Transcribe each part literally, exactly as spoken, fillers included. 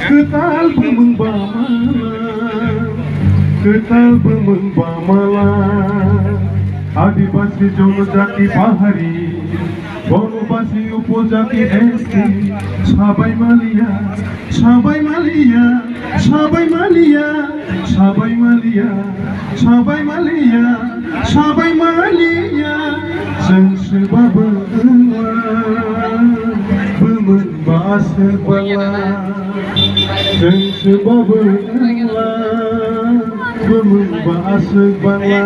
Kwtal bumung bamala, kwtal bumung bamala, Adibasi, Jonojati, Pahari, Bonobasi, Upojati, S T, Sabai Maliya, Sabai Maliya, Sabai Maliya, Sabai Maliya, Sabai Maliya, Sabai Maliya, chwng swba bwla, bumung ba aswk bala, chwng swba bwla, bumung ba aswk bala.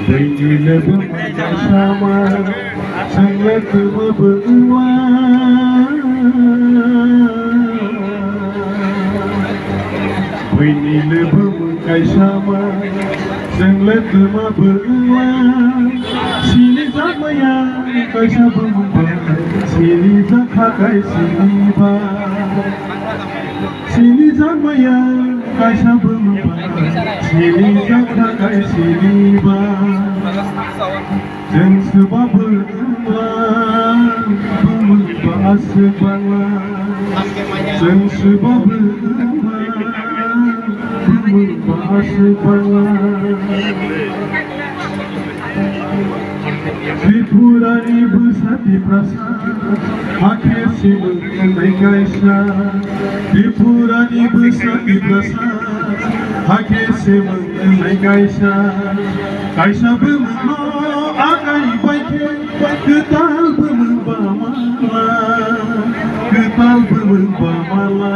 Bini le bumung ba sama, Chwng le twma bwla. Buini le bumung kaisa ma. Chwng le twma bwla. Sini jakmaya kaisa bumung ba. Sini jakha kai sini ba. Sini jakmaya kaisa bumung ba. Sini jakha kai sini ba. Chwng swba bwla, bumung ba aswk bala. Chwng swba bwla, bumung ba aswk bala. Tripurani bwsa Tiprasa, hakhe simung wngnai kaisa. Tripurani bwsa Tiprasa, hakhe simung wngnai kaisa. Kaisa bumungno akai bai khe, kwtal bumung ba mala, kwtal bumung ba mala.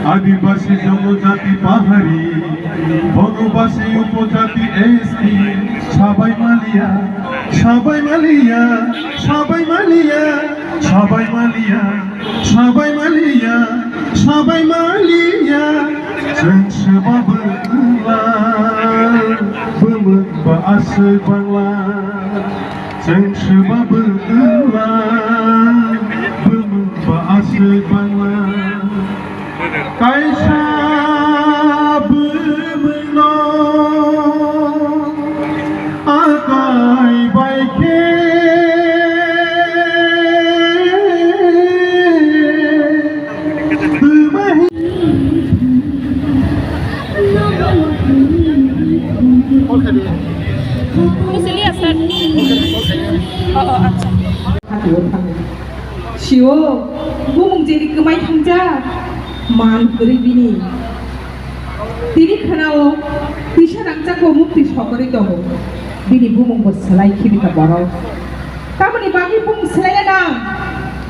Adibasi, Jonojati, Pahari, Bonobasi, Upojati, S T, Sabai Maliya, Sabai Maliya, Sabai Maliya, Sabai Maliya. Sabai Maliya, Sabai Maliya, chwng swba bwla, bumung ba aswk bala. Chwng swba bwla, bumung ba aswk bala. Kaisa bumungno akai bai khe twma hi. Sili asar. Oh, oh, acha. Sio, bumung jeri kwmai thangjak, man kwrwi bini. Tini khwnao, twisa rangchakbo muktwi sokorwi tongo, bini bumungbo swlai khibika borok. Tamoni bagwi bumung swlaina nang?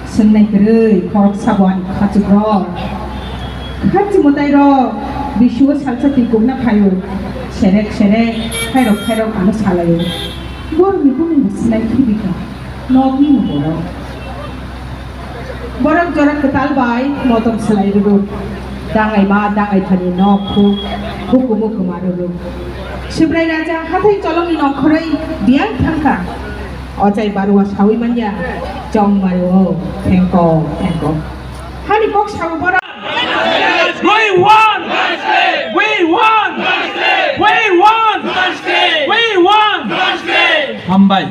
Swngnai kwrwi khoroksabo ani khachukrok. Khachi mwtairok, bisuo salsa twi kukna phaio, serek serek, khairok khairok ano salaio. Borokni bumungbo swlai khibika. Nokni borok. Borok jora kwtal bai motom swlai rwrwk. Dangai ma, dangai thani nok khuk, hukumu kwma rwrwk. Sibrai raja hathai cholongni nongkhorwi biyang thangkha. Ochai barua sawi manya, chong mario, thengko, thengko. Hani kok sawi borok. We want! We want! We want! We want! Hambai.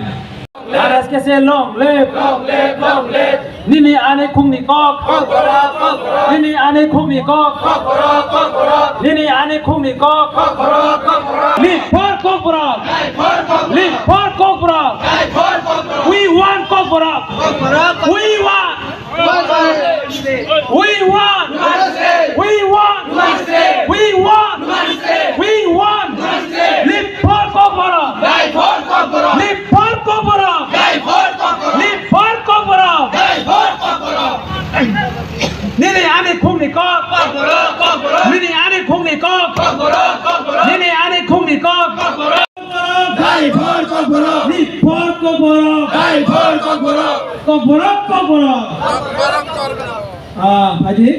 R S K C long live! Long live, long live! Nini ani khungni kok. Kok borok, kok borok. Nini ani khungni kok. Kok borok, kok borok. Nini ani khungni kok. Kok borok, kok borok. Live for Kokborok. Die for Kokborok. Live for Kokborok. Die for Kokborok. We want Kokborok. Kok borok, kok borok. We want. We want! We want! We want! We want! Live for Kokborok! Die for Kokborok! Dai bor Kokborok. Ni bor Kokborok. Dai bor Kokborok. Kokborok, Kokborok. Ah, Haji.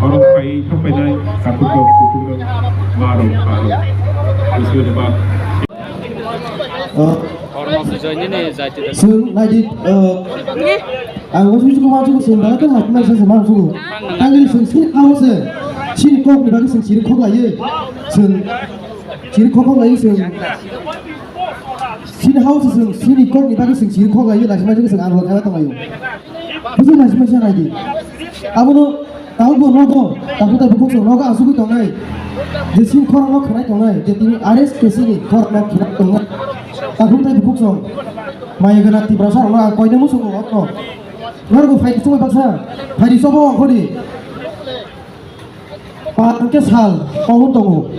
Oro phai thokpainai kakutok kukutok marok marok. Biswdeba. Chwng naidi, uh, ang wasu wasu kuma chuku chwng dala tong ma kuma sa ma chuku. Tangri chwng sini kau se. Sini kok ni bagi chwng sini kok lai. Chwng sini kok kok lai chwng. Sini hau se chwng sini kok ni bagi chwng sini kok lai lai ma chuku chwng ang lo kaya tong lai. Busu lai ma sa lai di. Abono Taubo nogo, takhuk tai bukhuk song nogo asugwi tongnai. Je sin khorang no khnai tongnai, je tini R S K C ni khorang no khnai tongnai. Takhuk tai bukhuk song. Maya gana Tiprasa rok no ang koina musungo okno. Norgo phai kusung baksa, phai di sobo khodi. Pal ke sal, kohun tongo.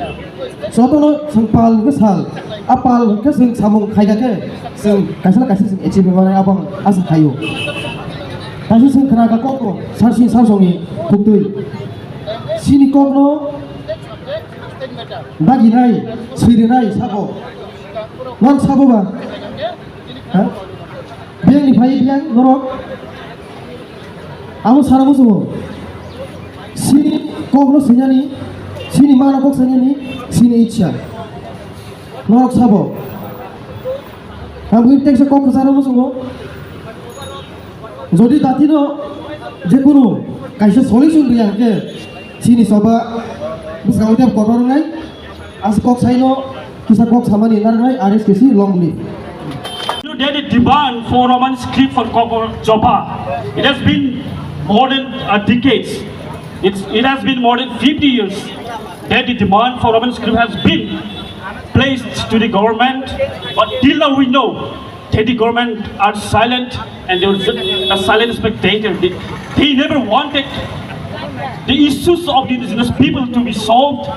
Sotono sengpal ke sal. Apal ke seng samung khaida ke seng kaisa kaisa seng achieve manai abang asa khayo. Kaisa seng khna ka kok ko sarsi sarsong ni khuktwi. Sini kok no dagi nai, siri nai sabo. Nang sabo ba? Ha? Biyang ni phai biyang norok. Amo sana musumo. Sini kok no sinani, sini mana kok sinani, sini ichha. Norok sabo. Ang bui teksa kok sana musumo. Jodi datino jekunu kaisa solution riya ke sini soba bwskango tei kotor nai. As kok saino kisa kok samani narnai R S K C long live. You did a demand for Roman script for Kokborok Joba. It has been more than a decade. It's, it has been more than fifty years that the demand for Roman script has been placed to the government, but till now we know that the government are silent and they were just a silent spectator. They, they never wanted the issues of the indigenous people to be solved.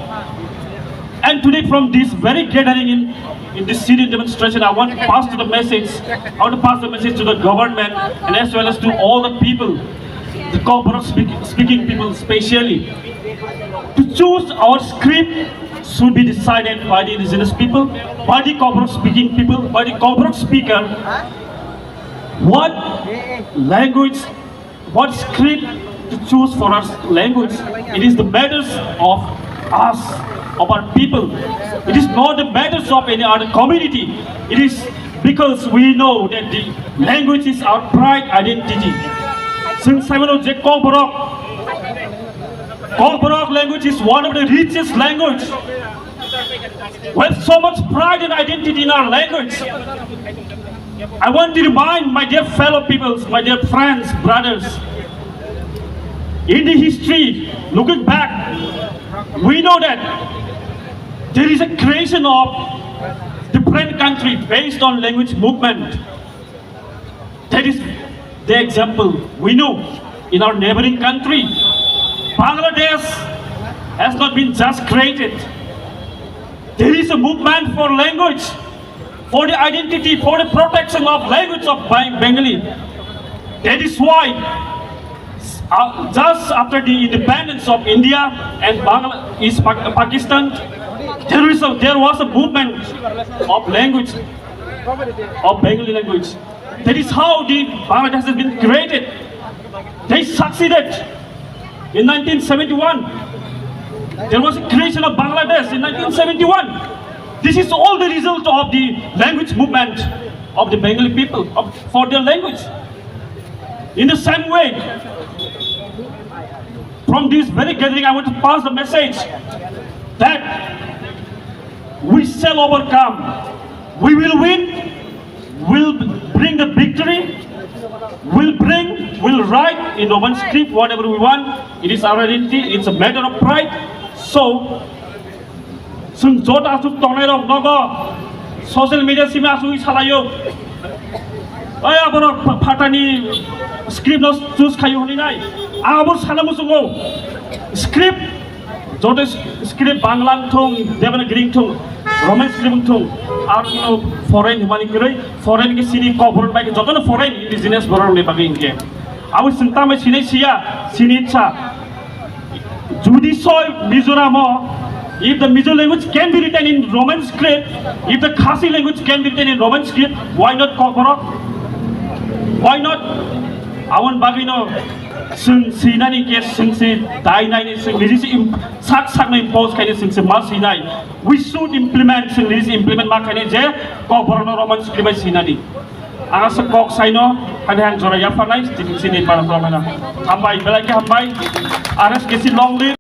And today, from this very gathering in, in this city demonstration, I want to pass to the message, I want to pass the message to the government and as well as to all the people, the Kokborok speak, speaking people specially, to choose our script should be decided by the indigenous people, by the Kokborok speaking people, by the Kokborok speaker. What language, what script to choose for our language? It is the matters of us, of our people. It is not the matters of any other community. It is because we know that the language is our pride identity. Since I know Kokborok, Kokborok language is one of the richest language. We have so much pride and identity in our language. I want to remind my dear fellow peoples, my dear friends, brothers, in the history, looking back, we know that there is a creation of different country based on language movement. That is the example we know in our neighboring country. Bangladesh has not been just created. There is a movement for language, for the identity, for the protection of language of Bang-, Bengali. That is why, uh, just after the independence of India and Bangla-, East Pak-, Pakistan, there is a, there was a movement of language, of Bengali language. That is how the Bangladesh has been created. They succeeded in nineteen seventy-one. There was a creation of Bangladesh in nineteen seventy-one. This is all the result of the language movement of the Bengali people of, for their language. In the same way, from this very gathering, I want to pass the message that we shall overcome. We will win. We'll bring the victory. We'll bring, we'll write in Roman script whatever we want. It is our identity. It's a matter of pride. So, chwng joto aswk tongnai rok nogo social media simi aswk salaio. Oi, aborok pha-, phatani script no choose khaio hwnwi nai. Ang abo sana muchungo. Script joto script Bangla wngthung, Devanagiri wngthung, Roman script wngthung, ar kuno foreign hwnmani kwrwi, foreign khe sini Kokborok bai khe jotono foreign indigenous borok rokni bagwi hinkhe. Abo chwng tambai sinai siya, sini itsa. Judi soi Mizoram o If the Mizo language can be written in Roman script, if the Khasi language can be written in Roman script, why not Kokborok? Why not? Aboni bagwi no chwng swinani case chwng se dai naini chwng niji se im-, sak sakno impose khaini chwng se ma swinai. We should implement, chwng niji se implement ma khaini je Kokborokno Roman script bai swinani. Ang asa kok saino, hani ang jora yapharnai, chini para para mana. Hambai, belai khe hambai. R S K C long live.